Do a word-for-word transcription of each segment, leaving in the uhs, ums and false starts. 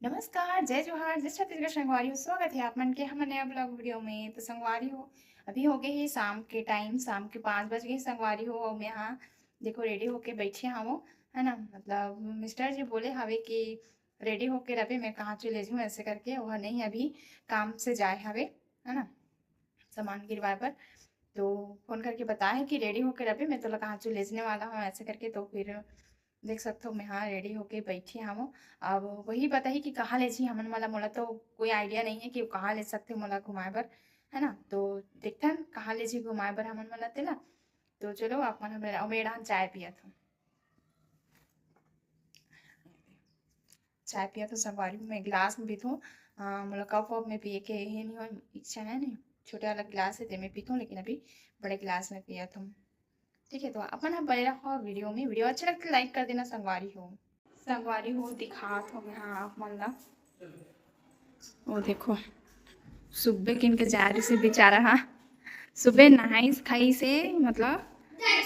नमस्कार, जय जोहार, जय छत्तीसगढ़ संगवारी हो। स्वागत है आप मन के हमर नया ब्लॉग वीडियो में। तो संगवारी हो, अभी हो गए ही शाम के टाइम, शाम के पाँच बज गए संगवारी हो। और मैं यहाँ देखो रेडी होके बैठे हवो, है ना। मतलब मिस्टर जी बोले हवे कि रेडी होके रहे, मैं कहाँ चले जाऊँ ऐसे करके। वह नहीं, अभी काम से जाए हवे, है ना, सामान गिरवाए पर। तो फोन करके बताए कि रेडी होके रहे, मैं तोला कहाँ चले जाने वाला हूँ ऐसे करके। तो फिर देख सकते हो मैं हाँ रेडी होके बैठी हूँ। अब वही बताही कि कहाँ ले जी हमन वाला, मोला तो कोई आइडिया नहीं है कि वो कहाँ ले सकते मोला घुमाए बर, है ना। तो देखथन कहाँ ले जी घुमाए बर हमन वाला तेला। तो चलो आप मन, मेरा मेरा चाय पिया था, चाय पिया तो संगवारी में गिलास में पीथों। अ, मोला कप वप में पिए के ये नहीं हो, इच्छा है नहीं। छोटे वाला गिलास है, तेमें पीथों, लेकिन अभी बड़े गिलास में पिया था। ठीक है, तो अपन ह बने रहो वीडियो में। वीडियो अच्छा लगता है लाइक कर देना संगवारी हो। संगवारी हो दिखात हो मैं हाँ आप मन ला। वो देखो, सुबह किन के जा रही से बेचारा हा। सुबह नहाइस खाइस हे, मतलब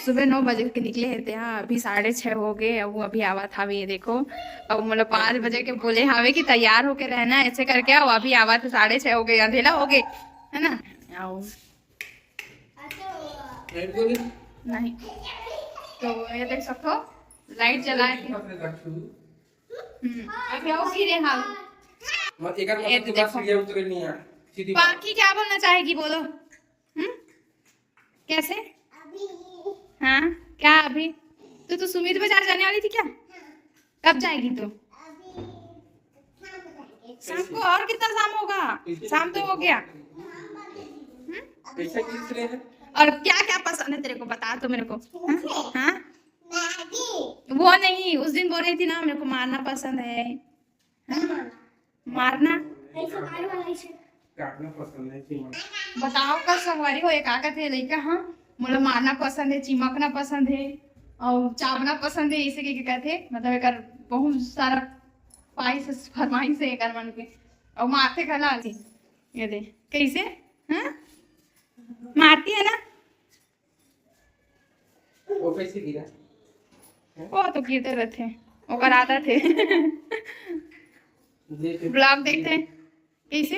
सुबह नौ बजे के निकले हे ते हा, अभी साढ़े छः हो गए। अब वो अभी आवत हावे, ये देखो। अब मतलब पाँच बजे के बोले हावे कि तैयार होके रहना ऐसे करके। अब अभी आवत हे, साढ़े छः हो गए, अंधेला हो गए, है ना। आओ। नहीं, तो ये देख सकते हो, लाइट जला के। हम्म, अभी आओ गिरे हाल। ये तो देखो। बाकी क्या बोलना चाहेगी, बोलो। हम्म, कैसे? हाँ, क्या अभी? तू तो सुमित बाजार जाने वाली थी क्या? कब जाएगी तू? शाम को। और कितना शाम होगा? शाम तो हो गया। हम्म? और क्या क्या पसंद है तेरे को, बता तो मेरे को। हाँ? हाँ? वो नहीं, उस दिन बोल रही थी ना, मेरे को मारना पसंद है। हाँ? मारना। बताओ का संगवारी हो, एक आकत है लइका, हाँ, मोला मारना पसंद है, चिमकना पसंद है और चाबना पसंद है, इसे के कहते, मतलब एक बहुत सारा ख्वाहिश, फरमाइश है एक मन के। और मारते घला। ये दे, कैसे? हाँ, मारती है ना। वो कैसे गिरा? वो तो गिरते रहते हैं, ओकर आदत है। ब्लॉग देखते हैं। कैसे?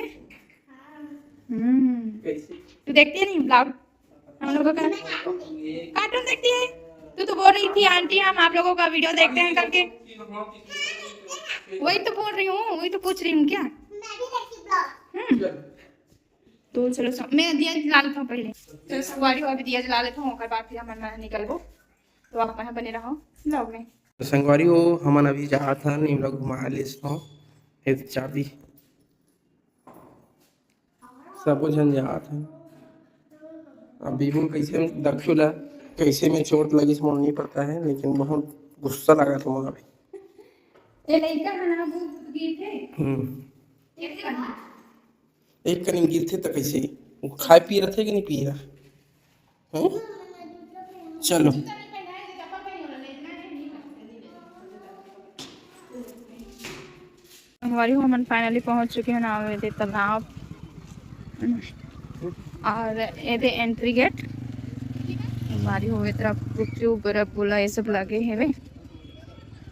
हम्म। तू देखती है नहीं ब्लॉग हम लोगों का? कार्टून देखती है। तू तो बोल रही थी आंटी हम आप लोगों का वीडियो देखते हैं करके। वही तो बोल रही हूँ, वही तो पूछ रही हूँ क्या? हम्म। तो चलो सब, मैं दिया जला लेता हूँ पहले। तो संगवारी हो, अभी दिया जला लेता हूँ, ओकर बाद फिर हमन निकलबो। तो आप यहाँ बने रहो ब्लॉग में। तो संगवारी हो, हमन अभी जात हन, इन लोग घुमा लेस हो। ये चाबी। सबो झन जात हन। अब बीबू कैसे दक्षु ला कैसे में चोट लगिस मोर नहीं पता है, लेकिन बहुत गुस्सा लगा था मोला भी। ये लइका है ना, वो गिर थे। हम्म। एक कनी गिरथे त कइसे? वो खाए पिए रथे कि नहीं पिए रहा? हैं? चलो। संगवारी हो, हमन finally पहुंच चुके हैं नावेदे तालाब और ये दे entry gate। संगवारी हो, ये तरफ गुपचुप, रसगुल्ला ये सब लगे हेवे।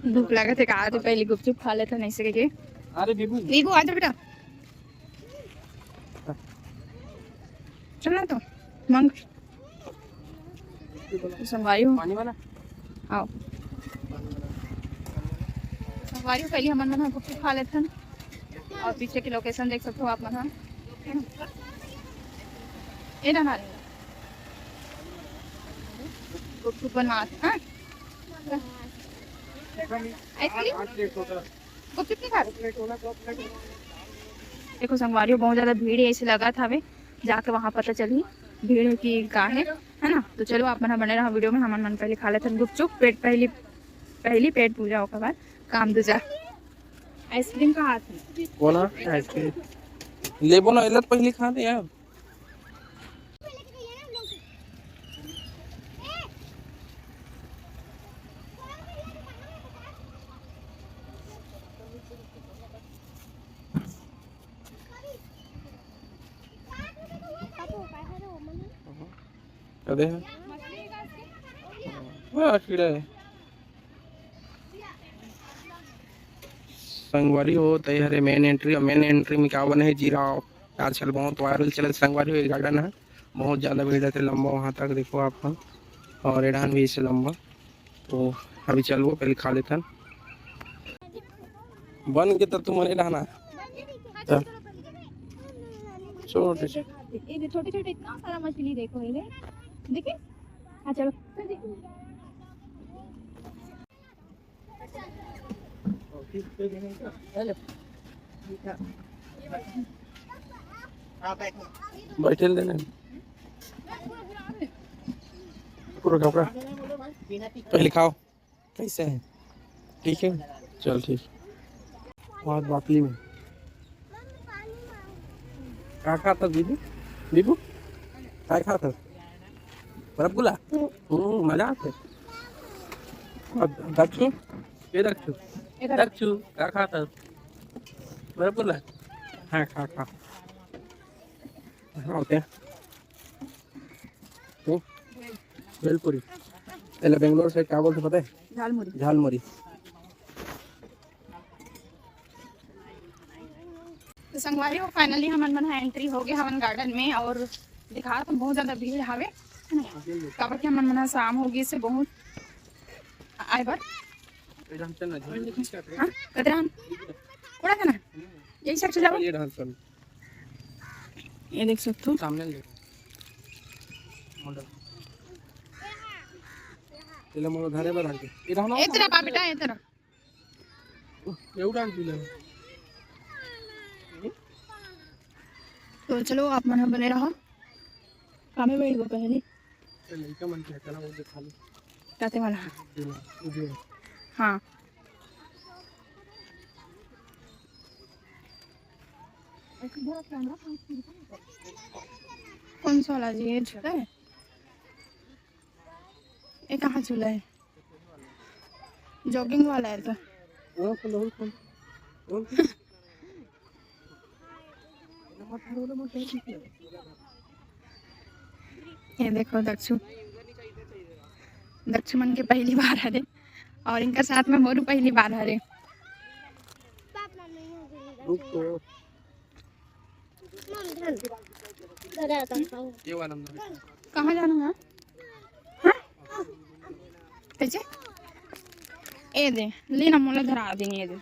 भूख लागत है का, तो पहले गुपचुप खा लेते हैं, नहीं से के। अरे बीबू। बीबू, आ जा बेटा। चल ना तो, मंग। संगवारी हो। पानी वाला? आओ। संगवारी हो, पहले हमन मन ह गुपचुप खा लेथन। और पीछे की location देख सकते हो आप मन ह। ए ना, गुपचुप बनवात, हाँ? Ice cream? गुपचुप नहीं खात? देखो संगवारी हो, बहुत ज्यादा भीड़ है, ऐसे लगा था हमें, जाके वहाँ पता चली भीड़ है कि का है, है ना। तो चलो आप मन बने रहो वीडियो में, हमन मन पहले खा लेथन गुपचुप, पेट पहली, पहली पेट पूजा, ओकर बाद काम दूजा। Ice cream का हाथ में। कोन ह? Ice cream लेबो ना, एला तो पहले खा दे यार। अरे हाँ। हाँ, कीड़ा है। संगवारी हो, तय हरे मेन एंट्री। और मेन एंट्री में क्या बने है, जिराफ। आजकल बहुत वायरल चलत संगवारी हो, ये गार्डन है, बहुत ज़्यादा भीड़ रहते, लंबा वहाँ तक देखो आप मन। और एडान भी इसे लंबा। तो अभी चलबो, पहले खा लेथन। बन के तो तुम रहना। चल। छोटे से। ये छोटे छोटे इतना सारा मछली देखो, ये देखे। हाँ, चलो। बैठे देने। पूरा कपड़ा पहले खाओ, कैसे है? ठीक है, चल ठीक। बहुत बातली में का खाता दीदी? दीबू, काय खाता? रसगुल्ला। हम्म, मजा आते। और दक्षु, ये दक्षु, दक्षु का खाता? रसगुल्ला। हाँ, खा खा। हाँ, होते हैं। हम्म, भेलपुरी। एला बेंगलोर से क्या बोलते पता है? झालमुरी। झालमुरी। तो संगवारी हो, finally हमन मन ह एंट्री हो गए हमन गार्डन में। और दिखा तो बहुत ज्यादा भीड़ हावे, है ना? काबर कि हमन मन ह शाम हो गए से बहुत आए बर। हाँ, कतरान उड़ा था ना, यही साइड से जाओ। ये देख सकते हो सामने ले। तेला मोला धरे बर आके। ए रहा ना। ए तेरा बाप बेटा, ए तेरा। ए उड़ा के ले। तो चलो, आप मन ह बने रहो। कामे बैठ गो पहले। ए लइका मन के चला वो दिखा ले। काते वाला? उजला, उजला। हाँ। कौन सा वाला जी? ये छोटा है? ये कहाँ झूला है? जॉगिंग वाला है तो। ये देखो दक्षु, दक्षु मन के पहली बार हरे और इनका साथ में मोरू पहली बार हरे। रुक तो। कहाँ जाना है? हाँ? कैसे? ए दे, ले ना, मोला धरा दे, ये दे।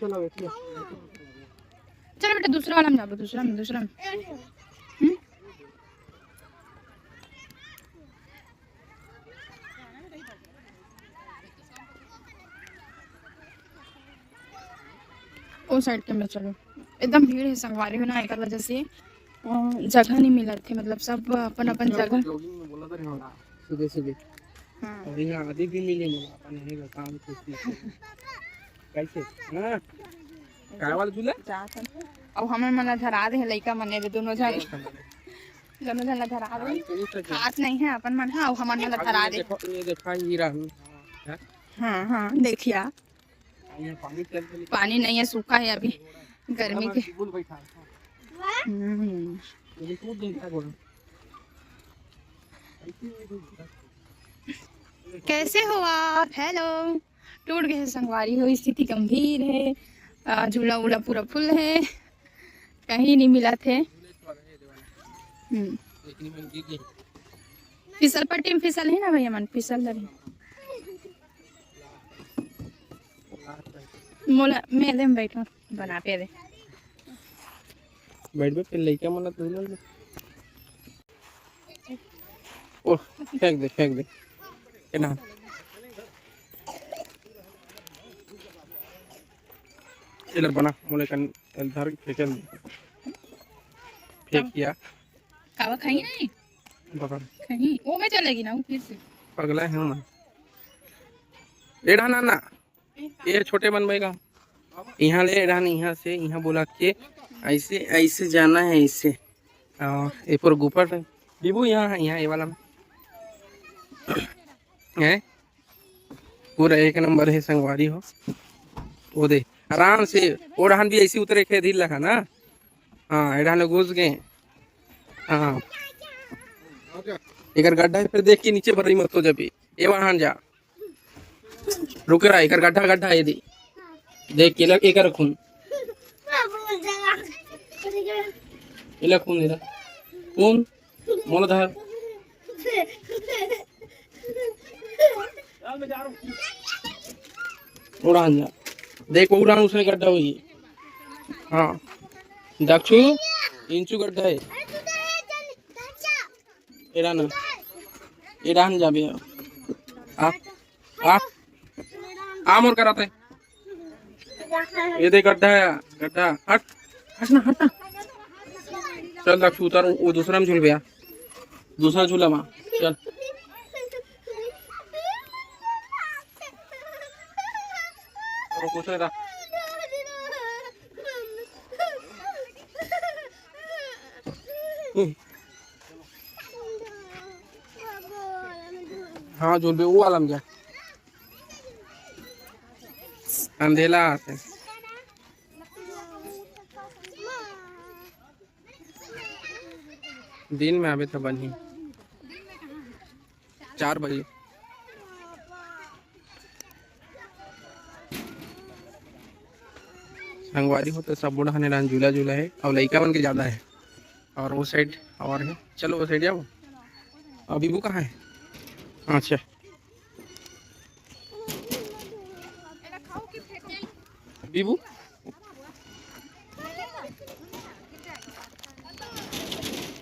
चलो बेटा, दूसरा वाला में जाबो, दूसरा में, दूसरा में। हम्म? ओ साइड के में चलो, एकदम भीड़ है संगवारी हो ना, एकर वजह से अ, जगह नहीं मिलत है, मतलब सब अपन अपन जगह। जॉगिंग में बोला था रे, हाँ। सुबह सुबह। हाँ। और यहाँ आदि भी मिले मोला, अपन यहीं का काम कुछ नहीं। कैसे? हाँ। काय वाला झूला? जात हन। अब हमन मन ला धरा दे लइका मन, ये दोनों झन, दोनों झन ला धरा दे। खात नहीं है अपन मन, हाँ, अब हमन मन ला धरा दे। देखो, ये देखो, हीरा हूँ। हाँ, हाँ, देखिया। पानी नहीं है, सूखा है अभी गर्मी के। हम्म। कैसे हो आप? हेलो। टूट गए संगवारी हो, स्थिति गंभीर है। अ, झूला उला पूरा फुल है, कहीं नहीं मिला थे। हम्म। फिसल पट्टी में फिसल है ना भैया मन, फिसल रही। मोला मैं दे में बैठो, बना पे दे। बैठ बे, फिर लइका मन ला तो ले ले। ओ, फेंक दे, फेंक दे। ए ना। एला बना, मोले कन, एला धर के फेंक दे। फेंक दिया। कावा खाई नहीं? बकल। खाई। वो में चलेगी ना, वो फिर से। पगला है ना। ए ना, ना, ना। ये छोटे मन बैगा। यहाँ ले रहन, यहाँ से, यहाँ बोला के ऐसे, ऐसे जाना है, ऐसे। हाँ, ये पर गुफा है। दीबू यहाँ है, यहाँ ये वाला में। है? पूरा एक नंबर है संगवारी हो। वो दे, आराम से, वो रहन भी ऐसे उतरे के धीर लगा ना। हाँ, ये रहन घुस गए। हाँ। एकर गड्ढा है, फिर देख के नीचे भरई मत हो जाबे। ये वहां जा। रुक रहा, एकर गड्ढा, गड्ढा ये दे। देख के लग, एकर खून। एला कौन दे रहा? कौन? मोला धर। उड़ान जा। देख, वो उड़ान उसने गड्ढा हुई। हाँ। दक्षु, इंचू गड्ढा है। एड़ा ना। एड़ा हम जाबे। आ। आ। आ मोर करा ते। ये देख गड्ढा है, गड्ढा। हट। हट ना, हट ना। चल दक्षु उतर, वो दूसरा में झूल गया। दूसरा झूला में। चल। और कुछ नहीं था। हम्म। हाँ, झूलबे, वो वाला में जा। अंधेला आते। दिन में आबे तो बनही। चार बजे। संगवारी हो तो सब बूढ़ा ने डान झूला झूला है और लइका मन के ज्यादा है। और वो साइड और है, चलो वो साइड जाओ। अभी वो कहाँ है? अच्छा। बीबू।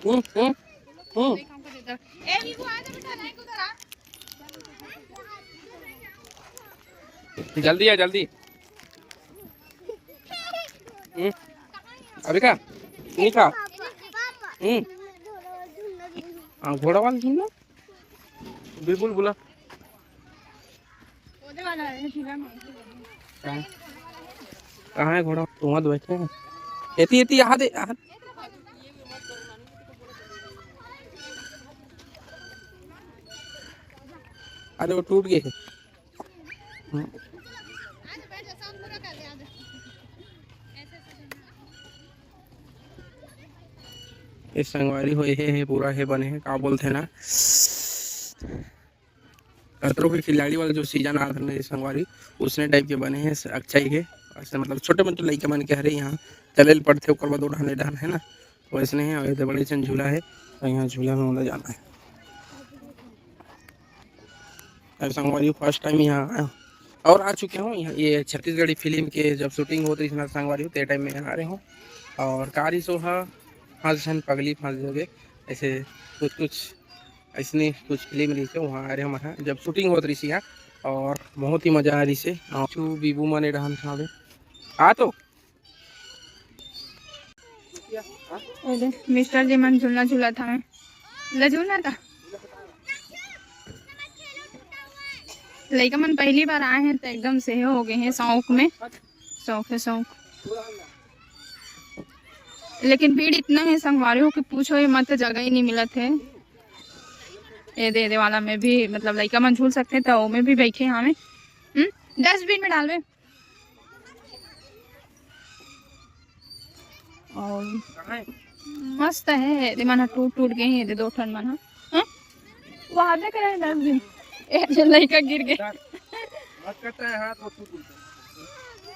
हम्म, हम्म, हम्म। जल्दी आ, जल्दी। हम्म। अभी का? नहीं खा। हम्म। हाँ, घोड़ा वाला सुन ना। बिल्कुल बोला। कहाँ? कहाँ है घोड़ा? तुम बैठे हैं। एती, एती, यहाँ दे, यहाँ। अरे, वो टूट गए। हम्म। ये संगवारी हो, ये हे, पूरा हे बने हे, का बोलथे ना, खतरों के खिलाड़ी वाला जो सीजन आत हे ना, ये संगवारी उसने टाइप के बने हे, अच्छा ही हे। ऐसे मतलब छोटे मोटे लइका मन के हरे यहाँ चले ल पड़थे, ओकर बाद ओ ढाने ढान है ना, वैसने हे। और ये तो बड़े चन झूला है, तो यहाँ झूला में ओला जाना है। अरे संगवारी, फर्स्ट टाइम यहाँ आया हूँ और आ चुके हूँ यहाँ। ये छत्तीसगढ़ी फिल्म के जब शूटिंग होत रहिस ना संगवारी, ते टाइम में यहाँ आ रहे हूँ। और का रहिस ओ हा, फंस झन पगली फंस जोगे, ऐसे कुछ कुछ ऐसने कुछ फिल्म रहिस हे, वहाँ आ रहे हूँ मैं, जब शूटिंग होत रहिस यहाँ। और बहुत ही मजा आ रहिस हे। और छू बीबू मने रहन सावे आ तो ए दे, मिस्टर जी मन झूलना झूलत हवे। ले झूलना था। लइका मन पहली बार आए हैं तो एकदम से हो गए हैं शौक में, शौक है शौक। लेकिन भीड़ इतना है संगवारी हो कि पूछो ये मत, जगह ही नहीं मिलत है। ये दे, दे वाला में भी मतलब लइका मन झूल सकते हैं तो वो में भी बैठे हमें। हम्म, डस्टबिन में डालवे। और मस्त है, एदे मन ह टूट टूट गए हैं, एदे दो ठन मन ह। हाँ? वो हाथे करे हैं दस दिन। ए, जो लइका गिर गए। मत करता है हाथ, वो टूट टूट।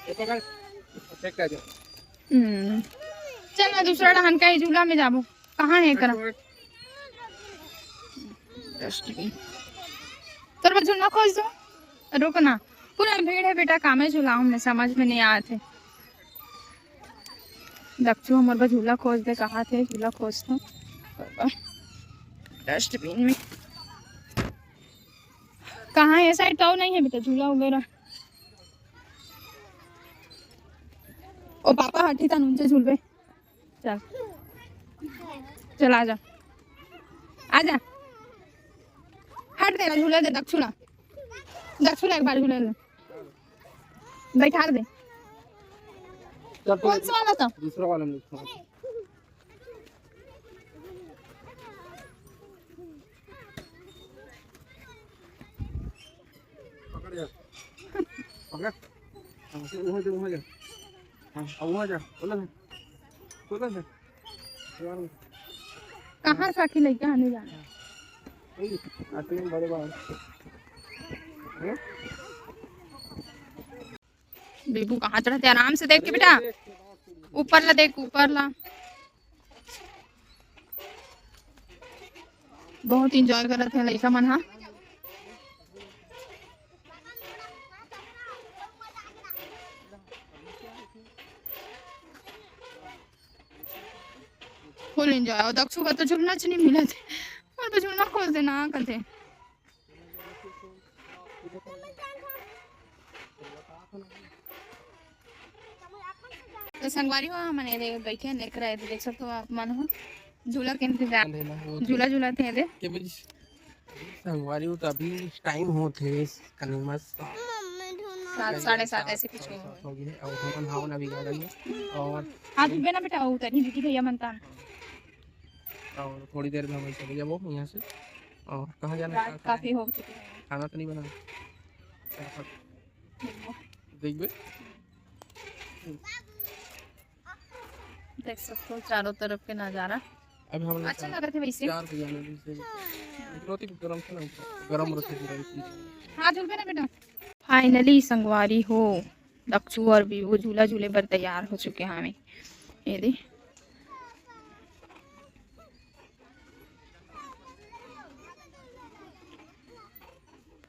ये पकड़। चेक कर दे। हम्म। चल ना, दूसरा डहान का ही झूला में जाबो। कहाँ है एकरा? डस्टबिन। तोर बर झूलना खोज दो। रुक ना, पूरा भीड़ है बेटा, कामे झूला हमने समझ में नहीं आत है। दक्षू हमर बर झूला खोज दे, कहा थे झूला खोज तो। डस्टबिन में कहाँ है? साइड तो नहीं है बेटा झूला वगैरह। ओ पापा हठी था नुंचे झूलबे। चल, चल, आ जा, आ जा। हट दे, झूला दे, दक्षुला, दक्षुला एक बार झूला दे, बैठा दे। चल, कौन सा वाला था? दूसरा वाला में। पकड़ जा। पकड़। हाँ, फिर वहाँ जा, वहाँ जा। हाँ, अब वहाँ जा। बोला ना। बोला ना। कहाँ से आखिर लइका आने जाना? वही, आते हैं बड़े बाहर। हैं? बेबू कहाँ चढ़ते? आराम से देख के बेटा, ऊपर ला देख, ऊपर ला। बहुत enjoy करत हे लइका मन ह। Full enjoy। अउ दक्षु बर तो झुलना च नइ मिलत हे, मोर तो झुलना खोल देना कथे। तो संगवारी हो, हमन एदे बइठे हन, लेकर आए थे, देख सकते हो आप मन हो, झूला के इंतजार, झूला झूलत हे एदे। संगवारी हो, तो अभी time होत हे करीबन सात, साढ़े सात ऐसे कुछ हो। हो गए और हमन हावन अभी garden में। और हाथ धोबे ना बेटा, उतरही दीदी भैया मन तान। और थोड़ी देर में हमन चले जाबो यहाँ से। और कहाँ जाना है? रात काफी हो चुकी है। खाना तो नहीं बना? देखबे। देख सकते हो चारों तरफ के नजारा। अभी हम लोग अच्छा लगत हे वैसे। चार बजे आने दीजिए। रोटी भी गरम थे ना, गरम रोटी भी गरम थे। हाथ धुलबे ना बेटा। Finally संगवारी हो, दक्षु और बीबू झूला झूले बर तैयार हो चुके हैं। ये दे,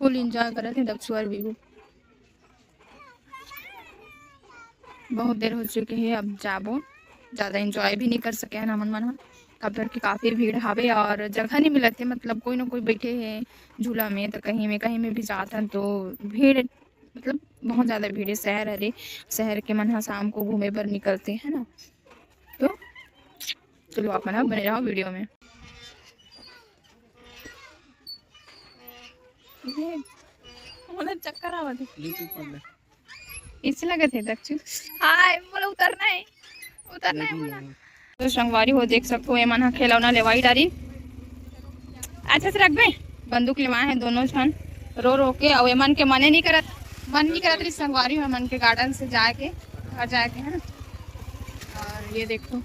full enjoy करत हे दक्षु और बीबू। बहुत देर हो चुके हे, अब जाबो। ज़्यादा enjoy भी नहीं कर सके हन हमन मन ह, काबर कि काफी भीड़ हावे और जगह नहीं मिलत हे, मतलब कोई ना कोई बैठे हे झूला में, तो कहीं में, कहीं में भी जात हन तो भीड़, मतलब बहुत ज़्यादा भीड़ हे। शहर हरे, शहर के मन ह शाम को घूमे बर निकलते हैं ना। तो चलो आप मन ह बने रहो video में। ये मोला चक्कर आवत हे। अइसे लगत हे दक्षु। हाय, मोला उतरना हे, उतरना हे मोला। तो संगवारी हो, देख सकत हो, एमन ह खिलौना लेवाई डारिन। अच्छा से रखबे, बंदूक लेवाए हे दोनों झन, रो रो के। अउ एमन के मने नहीं करत, मन नहीं करत रही संगवारी हो, एमन के garden से जाए के, घर जाए के, है ना। और ये देखो,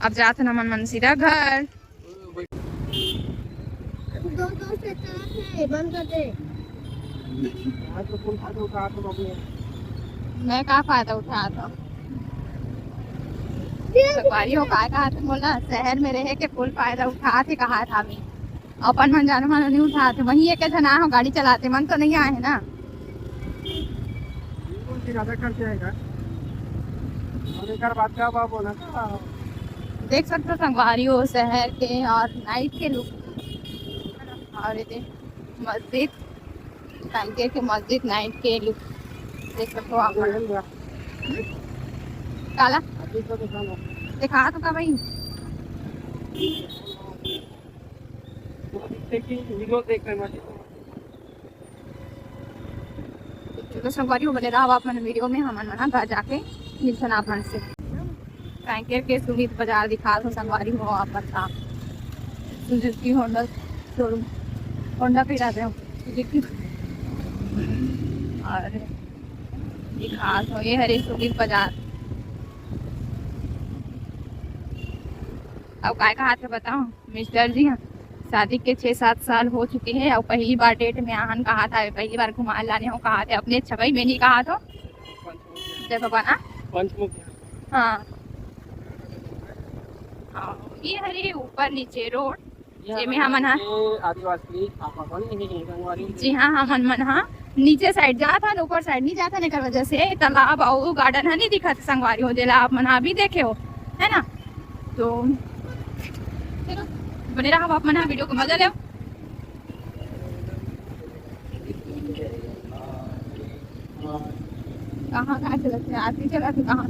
अब जात हन हमन मन सीधा घर। दो दोस्त एक साथ है, बंद कर दे। मैं का फायदा उठात हूँ? संगवारी हो, काय कहा था मोला, शहर में रहे के full फायदा उठात हे कहा था मैं। अपन मन जानो मानो नहीं उठात हे, वही एक जना हो गाड़ी चलाते, मन तो नहीं आए है ना। बिल्कुल, फिर आधा खर्चा आएगा। और एक बार बात का बात बोला था। देख सकते हो संगवारी हो, शहर के और night के look। और ये दे मस्जिद, कांकेर के मस्जिद night के look देख सकते हो आप। काला? अभी तो दिखा लो। दिखा तो का भाई? देखिए, video देख लेना चाहिए। चलो संगवारी हो, बने रहो आप मन video में, हमन मन घर जाके मिलथन आप मन से। कांकेर के सुमित बाजार दिखात हो संगवारी हो, आप मन का सुजुकी होंडा showroom, होंडा पे जाते हो सुजुकी। और दिखात हो, ये हरे सुमित बाजार। अब काय कहा थे बताओ? Mister जी, हाँ, शादी के छह सात साल हो चुके हैं और पहली बार date में आहन कहा था, पहली बार घुमा लाने हो कहा थे, अपने छवई में नहीं कहा तो। जय भगवान, हाँ। पंचमुखी। हाँ। हाँ, ये हरे ऊपर नीचे road, जेमे हमन हा आदिवासी आपा बन नहीं संगवारी। जी हाँ, हमन मन हा नीचे side जात हन, ऊपर side नहीं जात हन, एकर वजह से तालाब अउ garden ह नहीं दिखत संगवारी हो, जेला आप मन हा अभी देखे हो, है ना? तो चलो, बने रहो आप मन हा, video को मजा लेव। कहाँ, कहाँ चलत हे? आती चलत हे कहाँ?